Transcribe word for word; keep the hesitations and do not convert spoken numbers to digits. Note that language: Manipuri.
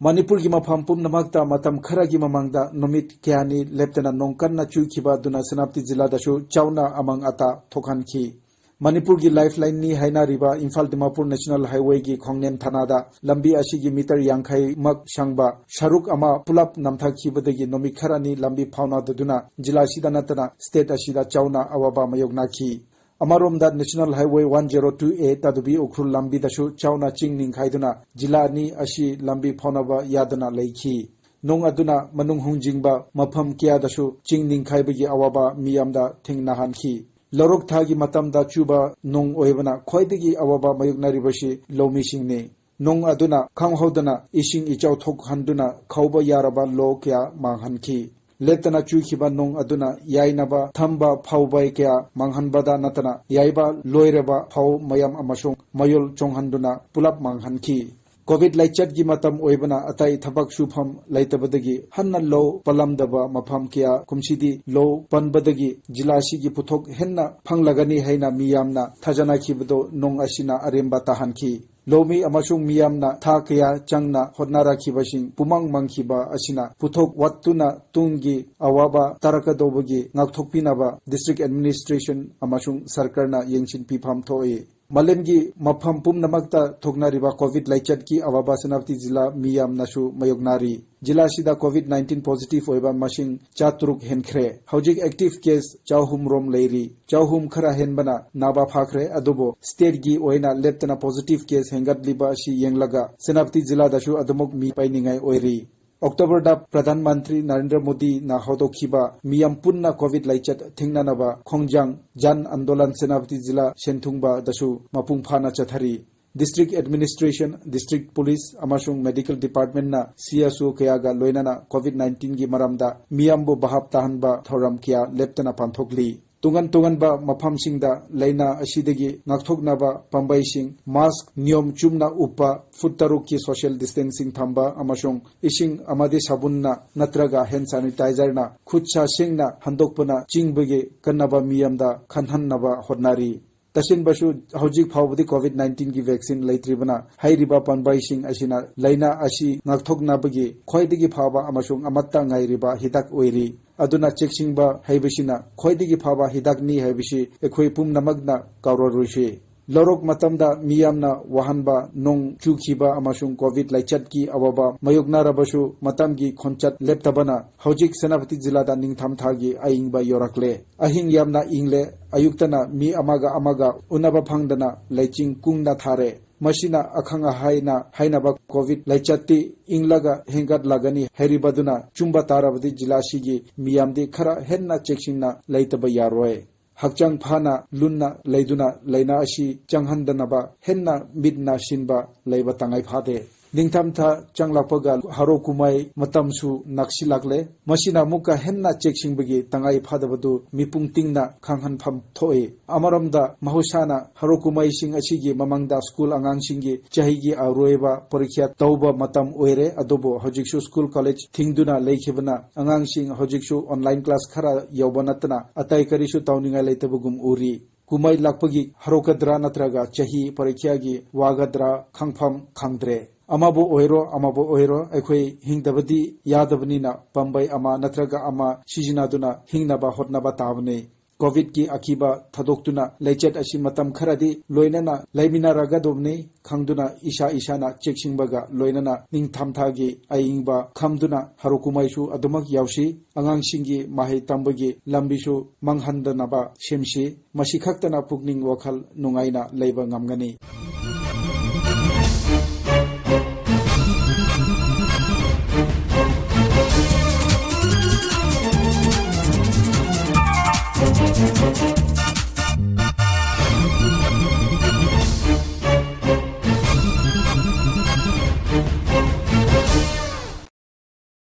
ꯃꯅꯤꯄꯨꯔꯒꯤ ꯃꯐꯝ ꯄꯨꯝꯅꯃꯛꯇ ꯃꯇꯝ ꯈꯔꯒꯤ ꯃꯃꯥꯡꯗ ꯅꯨꯃꯤꯠ ꯀꯌꯥꯅꯤ ꯂꯦꯞꯇꯅ ꯅꯣꯡ ꯀꯟꯅ ꯆꯨꯈꯤꯕ ꯑꯗꯨꯅ ꯁꯦꯅꯥꯄꯇꯤ ꯖꯤꯂꯥꯗꯁꯨ ꯆꯥꯎꯅ ꯑꯃꯥꯡ ꯑꯇꯥ ꯊꯣꯛꯍꯟꯈꯤ꯫ ꯃꯅꯤꯄꯨꯔꯒꯤ lifeline ꯅꯤ ꯍꯥꯏꯅꯔꯤꯕ ꯏꯝꯐꯥꯜ ꯗꯤꯃꯥꯄꯨꯔ National Highway ꯒꯤ ꯈꯣꯡꯅꯦꯝ ꯊꯥꯅꯥꯗ ꯂꯝꯕꯤ ꯑꯁꯤꯒꯤ meter ꯌꯥꯡꯈꯩꯃꯛ ꯁꯥꯡꯕ ꯁꯔꯨꯛ ꯑꯃ ꯄꯨꯂꯞ ꯅꯝꯊꯈꯤꯕꯗꯒꯤ ꯅꯨꯃꯤꯠ ꯈꯔꯅꯤ ꯂꯝꯕꯤ ꯐꯥꯎꯅꯗꯗꯨꯅ ꯖꯤꯂꯥ ꯑꯁꯤꯗ ꯅꯠꯇꯅ state ꯑꯁꯤꯗ ꯆꯥꯎꯅ ꯑꯋꯥꯕ ꯃꯥꯌꯣꯛꯅꯈꯤ꯫ ꯑꯃꯔꯣꯝꯗ National Highway one zero two A Tadubi Ukhrul ꯂꯝꯕꯤꯗꯁꯨ ꯆꯥꯎꯅ ꯆꯤꯡ ꯅꯤꯡꯈꯥꯏꯗꯨꯅ ꯖꯤꯂꯥ ꯑꯅꯤ ꯑꯁꯤ ꯂꯝꯕꯤ ꯐꯥꯎꯅꯕ ꯌꯥꯗꯅ ꯂꯩꯈꯤ꯫ ꯅꯣꯡ ꯑꯗꯨꯅ ꯃꯅꯨꯡ ꯍꯨꯟꯖꯤꯟꯕ ꯃꯐꯝ ꯀꯌꯥꯗꯁꯨ ꯆꯤꯡ ꯅꯤꯡꯈꯥꯏꯕꯒꯤ ꯑꯋꯥꯕ ꯃꯤꯌꯥꯝꯗ ꯊꯦꯡꯅꯍꯟꯈꯤ꯫ ꯂꯧꯔꯣꯛ ꯊꯥꯒꯤ ꯃꯇꯝꯗ ꯆꯨꯕ ꯅꯣꯡ ꯑꯣꯏꯕꯅ ꯈ꯭ꯋꯥꯏꯗꯒꯤ ꯑꯋꯥꯕ ꯃꯥꯌꯣꯛꯅꯔꯤꯕꯁꯤ ꯂꯧꯃꯤꯁꯤꯡꯅꯤ꯫ ꯅꯣꯡ ꯑꯗꯨꯅ ꯈꯪꯍꯧꯗꯅ ꯏꯁꯤꯡ ꯏꯆꯥꯎ ꯊꯣꯛꯍꯟꯗꯨꯅ ꯈꯥꯎꯕ ꯌꯥꯔꯕ ꯂꯧ ꯀꯌꯥ ꯃꯥꯡꯍꯟꯈꯤ꯫ ꯂꯦꯞꯇꯅ ꯆꯨꯈꯤꯕ ꯅꯣꯡ ꯑꯗꯨꯅ ꯌꯥꯏꯅꯕ ꯊꯝꯕ ꯐꯧ ꯄꯩ ꯀꯌꯥ ꯃꯥꯡꯍꯟꯕꯗ ꯅꯠꯇꯅ ꯌꯥꯏꯕ ꯂꯣꯏꯔꯕ ꯐꯧ ꯃꯌꯥꯝ ꯑꯃꯁꯨꯡ ꯃꯌꯣꯜ ꯆꯣꯡꯍꯟꯗꯨꯅ ꯄꯨꯂꯞ ꯃꯥꯡꯍꯟꯈꯤ꯫ COVID ꯂꯥꯏꯆꯠꯀꯤ ꯃꯇꯝ ꯑꯣꯏꯕꯅ ꯑꯇꯩ ꯊꯕꯛ ꯁꯨꯐꯝ ꯂꯩꯇꯕꯗꯒꯤ ꯍꯟꯅ ꯂꯧ ꯄꯜꯂꯝꯗꯕ ꯃꯐꯝ ꯀꯌꯥ ꯀꯨꯝꯁꯤꯗꯤ ꯂꯧ ꯄꯟꯕꯗꯒꯤ ꯖꯤꯂꯥ ꯑꯁꯤꯒꯤ ꯄꯣꯠꯊꯣꯛ ꯍꯦꯟꯅ ꯐꯪꯂꯒꯅꯤ ꯍꯥꯏꯅ ꯃꯤꯌꯥꯝꯅ ꯊꯥꯖꯅꯈꯤꯕꯗꯨ ꯅꯣꯡ ꯑꯁꯤꯅ ꯑꯔꯦꯝꯕ ꯇꯥꯍꯟꯈꯤ꯫ ꯂꯧꯃꯤ ꯑꯃꯁꯨꯡ ꯃꯤꯌꯥꯝꯅ ꯊꯥ ꯀꯌꯥ ꯆꯪꯅ ꯍꯣꯠꯅꯔꯛꯈꯤꯕꯁꯤꯡ ꯄꯨꯝꯃꯥꯡ ꯃꯥꯡꯈꯤꯕ ꯑꯁꯤꯅ ꯄꯨꯊꯣꯛ ꯋꯥꯠꯇꯨꯅ ꯇꯨꯡꯒꯤ ꯑꯋꯥꯕ ꯇꯥꯔꯛꯀꯗꯧꯕꯒꯤ ꯉꯥꯛꯊꯣꯛꯄꯤꯅꯕ district administration ꯑꯃꯁꯨꯡ ꯁꯔꯀꯥꯔꯅ ꯌꯦꯡꯁꯤꯟꯄꯤꯐꯝ ꯊꯣꯛꯏ꯫ ꯃꯥꯂꯦꯝꯒꯤ ꯃꯐꯝ ꯄꯨꯝꯅꯃꯛꯇ ꯊꯣꯛꯅꯔꯤꯕ COVID ꯂꯥꯏꯆꯠꯀꯤ ꯑꯋꯥꯕ ꯁꯦꯅꯥꯄꯇꯤ ꯖꯤꯂꯥ ꯃꯤꯌꯥꯝꯅꯁꯨ ꯃꯥꯌꯣꯛꯅꯔꯤ꯫ ꯖꯤꯂꯥ ꯑꯁꯤꯗ COVID nineteen positive ꯑꯣꯏꯕ ꯃꯁꯤꯡ ꯆꯥꯇꯔꯨꯛ ꯍꯦꯟꯈ꯭ꯔꯦ꯫ ꯍꯧꯖꯤꯛ active case ꯆꯍꯨꯝ ꯔꯣꯝ ꯂꯩꯔꯤ꯫ ꯆꯍꯨꯝ ꯈꯔ ꯍꯦꯟꯕꯅ ꯅꯥꯕ ꯐꯈ꯭ꯔꯦ, ꯑꯗꯨꯕꯨ stateꯀꯤ ꯑꯣꯏꯅ ꯂꯦꯞꯇꯅ positive case ꯍꯦꯟꯒꯠꯂꯤꯕ ꯑꯁꯤ ꯌꯦꯡꯂꯒ ꯁꯦꯅꯥꯄꯇꯤ ꯖꯤꯂꯥꯗꯁꯨ ꯑꯗꯨꯃꯛ ꯃꯤ ꯄꯥꯏꯅꯤꯡꯉꯥꯏ ꯑꯣꯏꯔꯤ꯫ ꯑꯣꯛꯇꯣꯕꯔꯗ ꯄ꯭ꯔꯙꯥꯟ ꯃꯟꯇ꯭ꯔꯤ ꯅꯔꯦꯟꯗ꯭ꯔ ꯃꯣꯗꯤꯅ ꯍꯧꯗꯣꯛꯈꯤꯕ ꯃꯤꯌꯥꯝ ꯄꯨꯟꯅ COVID ꯂꯥꯏꯆꯠ ꯊꯤꯡꯅꯅꯕ ꯈꯣꯡꯖꯪ ꯖꯟ ꯑꯟꯗꯣꯂꯟ ꯁꯦꯅꯥꯄꯇꯤ ꯖꯤꯂꯥ ꯁꯦꯟꯊꯨꯡꯕꯗꯁꯨ ꯃꯄꯨꯡ ꯐꯥꯅ ꯆꯠꯊꯔꯤ꯫ District administration, district police ꯑꯃꯁꯨꯡ medical departmentꯅ CSO ꯀꯌꯥꯒ ꯂꯣꯏꯅꯅ COVID nineteenꯒꯤ ꯃꯔꯝꯗ ꯃꯤꯌꯥꯝꯕꯨ ꯚꯥꯞ ꯇꯥꯍꯟꯕ ꯊꯧꯔꯝ ꯀꯌꯥ ꯂꯦꯞꯇꯅ ꯄꯥꯡꯊꯣꯛꯂꯤ꯫ ꯇꯣꯉꯥꯟ ꯇꯣꯉꯥꯟꯕ ꯃꯐꯝꯁꯤꯡꯗ ꯂꯥꯏꯅꯥ ꯑꯁꯤꯗꯒꯤ ꯉꯥꯛꯊꯣꯛꯅꯕ ꯄꯥꯝꯕꯩꯁꯤꯡ, mask ꯅꯤꯌꯣꯝ ꯆꯨꯝꯅ ꯎꯞꯄ, ꯐꯨꯠ ꯇꯔꯨꯛꯀꯤ social distancing ꯊꯝꯕ ꯑꯃꯁꯨꯡ ꯏꯁꯤꯡ ꯑꯃꯗꯤ ꯁꯥꯕꯨꯟꯅ ꯅꯠꯇ꯭ꯔꯒ hand sanitizerꯅ ꯈꯨꯠ ꯁꯥ ꯁꯦꯡꯅ ꯍꯟꯗꯣꯛꯄꯅ ꯆꯤꯡꯕꯒꯤ ꯀꯟꯅꯕ ꯃꯤꯌꯥꯝꯗ ꯈꯪꯍꯟꯅꯕ ꯍꯣꯠꯅꯔꯤ꯫ ꯇꯁꯦꯡꯕꯁꯨ ꯍꯧꯖꯤꯛ ꯐꯥꯎꯕꯗꯤ COVID nineteen ꯒꯤ vaccine ꯂꯩꯇ꯭ꯔꯤꯕꯅ ꯍꯩꯔꯤꯕ ꯄꯥꯝꯕꯩꯁꯤꯡ ꯑꯁꯤꯅ ꯂꯥꯏꯅꯥ ꯑꯁꯤ ꯉꯥꯛꯊꯣꯛꯅꯕꯒꯤ ꯈ꯭ꯋꯥꯏꯗꯒꯤ ꯐꯕ ꯑꯃꯁꯨꯡ ꯑꯃꯠꯇ ꯉꯥꯏꯔꯤꯕ ꯍꯤꯗꯥꯛ ꯑꯣꯏꯔꯤ꯫ ꯑꯗꯨꯅ ꯆꯦꯛꯁꯤꯟꯕ ꯍꯥꯏꯕꯁꯤꯅ ꯈ꯭ꯋꯥꯏꯗꯒꯤ ꯐꯕ ꯍꯤꯗꯥꯛꯅꯤ ꯍꯥꯏꯕꯁꯤ ꯑꯩꯈꯣꯏ ꯄꯨꯝꯅꯃꯛꯅ ꯀꯥꯎꯔꯔꯣꯏꯁꯤ꯫ ꯂꯧꯔꯣꯛ ꯃꯇꯝꯗ ꯃꯤꯌꯥꯝꯅ ꯋꯥꯍꯟꯕ ꯅꯣꯡ ꯆꯨꯈꯤꯕ ꯑꯃꯁꯨꯡ COVID ꯂꯥꯏꯆꯠꯀꯤ ꯑꯋꯥꯕ ꯃꯥꯌꯣꯛꯅꯔꯕꯁꯨ ꯃꯇꯝꯒꯤ ꯈꯣꯡꯆꯠ ꯂꯦꯞꯇꯕꯅ ꯍꯧꯖꯤꯛ ꯁꯦꯅꯥꯄꯇꯤ ꯖꯤꯂꯥꯗ ꯅꯤꯡꯊꯝꯊꯥꯒꯤ ꯑꯏꯪꯕ ꯌꯧꯔꯛꯂꯦ꯫ ꯑꯍꯤꯡ ꯌꯥꯝꯅ ꯏꯪꯂꯦ꯫ ꯑꯌꯨꯛꯇꯅ ꯃꯤ ꯑꯃꯒ ꯑꯃꯒ ꯎꯅꯕ ꯐꯪꯗꯅ ꯂꯩꯆꯤꯟ ꯀꯨꯡꯅ ꯊꯥꯔꯦ꯫ ꯃꯁꯤꯅ ꯑꯈꯪ ꯑꯍꯩꯅ ꯍꯥꯏꯅꯕ COVID ꯂꯥꯏꯆꯠꯇꯤ ꯏꯪꯂꯒ ꯍꯦꯟꯒꯠꯂꯒꯅꯤ ꯍꯥꯏꯔꯤꯕꯗꯨꯅ ꯆꯨꯝꯕ ꯇꯥꯔꯕꯗꯤ ꯖꯤꯂꯥꯁꯤꯒꯤ ꯃꯤꯌꯥꯝꯗꯤ ꯈꯔ ꯍꯦꯟꯅ ꯆꯦꯛꯁꯤꯟꯅ ꯂꯩꯇꯕ ꯌꯥꯔꯣꯏ꯫ ꯍꯛꯆꯥꯡ ꯐꯅ ꯂꯨꯟꯅ ꯂꯩꯗꯨꯅ ꯂꯥꯏꯅꯥ ꯑꯁꯤ ꯆꯪꯍꯟꯗꯅꯕ ꯍꯦꯟꯅ ꯃꯤꯠ ꯅꯥꯁꯤꯟꯕ ꯂꯩꯕ ꯇꯉꯥꯏ ꯐꯗꯦ꯫ ꯅꯤꯡꯊꯝꯊꯥ ꯆꯪꯂꯛꯄꯒ ꯍꯔꯥꯎ ꯀꯨꯝꯍꯩ ꯃꯇꯝꯁꯨ ꯅꯛꯁꯤꯜꯂꯛꯂꯦ꯫ ꯃꯁꯤꯅ ꯑꯃꯨꯛꯀ ꯍꯦꯟꯅ ꯆꯦꯛꯁꯤꯟꯕꯒꯤ ꯇꯉꯥꯏ ꯐꯗꯕꯗꯨ ꯃꯤꯄꯨꯝ ꯇꯤꯡꯅ ꯈꯪꯍꯟꯐꯝ ꯊꯣꯛꯏ꯫ ꯑꯃꯔꯣꯝꯗ ꯃꯍꯧꯁꯥꯅ ꯍꯔꯥꯎ ꯀꯨꯝꯍꯩꯁꯤꯡ ꯑꯁꯤꯒꯤ ꯃꯃꯥꯡꯗ ꯁ꯭ꯀꯨꯜ ꯑꯉꯥꯡꯁꯤꯡꯒꯤ ꯆꯍꯤꯒꯤ ꯑꯔꯣꯏꯕ ꯄꯔꯤꯈ꯭ꯌꯥ ꯇꯧꯕ ꯃꯇꯝ ꯑꯣꯏꯔꯦ꯫ ꯑꯗꯨꯕꯨ ꯍꯧꯖꯤꯛꯁꯨ ꯁ꯭ꯀꯨꯜ ꯀꯣꯂꯦꯖ ꯊꯤꯡꯗꯨꯅ ꯂꯩꯈꯤꯕꯅ ꯑꯉꯥꯡꯁꯤꯡ ꯍꯧꯖꯤꯛꯁꯨ online class ꯈꯔ ꯌꯧꯕ ꯅꯠꯇꯅ ꯑꯇꯩ ꯀꯔꯤꯁꯨ ꯇꯧꯅꯤꯡꯉꯥꯏ ꯂꯩꯇꯕꯒꯨꯝ ꯎꯔꯤ꯫ ꯀꯨꯝꯍꯩ ꯂꯥꯛꯄꯒꯤ ꯍꯔꯥꯎꯒꯗ꯭ꯔꯥ ꯅꯠꯇ꯭ꯔꯒ ꯆꯍꯤ ꯄꯔꯤꯈ꯭ꯌꯥꯒꯤ ꯋꯥꯒꯗ꯭ꯔꯥ ꯈꯪꯐꯝ ꯈꯪꯗ꯭ꯔꯦ꯫ ꯑꯃꯕꯨ ꯑꯣꯏꯔꯣ, ꯑꯃꯕꯨ ꯑꯣꯏꯔꯣ, ꯑꯩꯈꯣꯏ ꯍꯤꯡꯗꯕꯗꯤ ꯌꯥꯗꯕꯅꯤꯅ ꯄꯥꯝꯕꯩ ꯑꯃ ꯅꯠꯇ꯭ꯔꯒ ꯑꯃ ꯁꯤꯖꯤꯟꯅꯗꯨꯅ ꯍꯤꯡꯅꯕ ꯍꯣꯠꯅꯕ ꯇꯥꯕꯅꯤ꯫ COVID ꯀꯤ ꯑꯀꯤꯕ ꯊꯥꯗꯣꯛꯇꯨꯅ ꯂꯩꯆꯠ ꯑꯁꯤ ꯃꯇꯝ ꯈꯔꯗꯤ ꯂꯣꯏꯅꯅ ꯂꯩꯃꯤꯟꯅꯔꯒꯗꯧꯕꯅꯤ ꯈꯪꯗꯨꯅ ꯏꯁꯥ ꯏꯁꯥꯅ ꯆꯦꯛꯁꯤꯟꯕꯒ ꯂꯣꯏꯅꯅ ꯅꯤꯡꯊꯝꯊꯥꯒꯤ ꯑꯏꯪꯕ ꯈꯝꯗꯨꯅ ꯍꯔꯥꯎ ꯀꯨꯝꯍꯩꯁꯨ ꯑꯗꯨꯃꯛ ꯌꯥꯎꯁꯤ꯫ ꯑꯉꯥꯡꯁꯤꯡꯒꯤ ꯃꯍꯩ ꯇꯝꯕꯒꯤ ꯂꯝꯕꯤꯁꯨ ꯃꯥꯡꯍꯟꯗꯅꯕ ꯁꯦꯝꯁꯤ꯫ ꯃꯁꯤ ꯈꯛꯇꯅ ꯄꯨꯛꯅꯤꯡ ꯋꯥꯈꯜ ꯅꯨꯡꯉꯥꯏꯅ ꯂꯩꯕ ꯉꯝꯒꯅꯤ꯫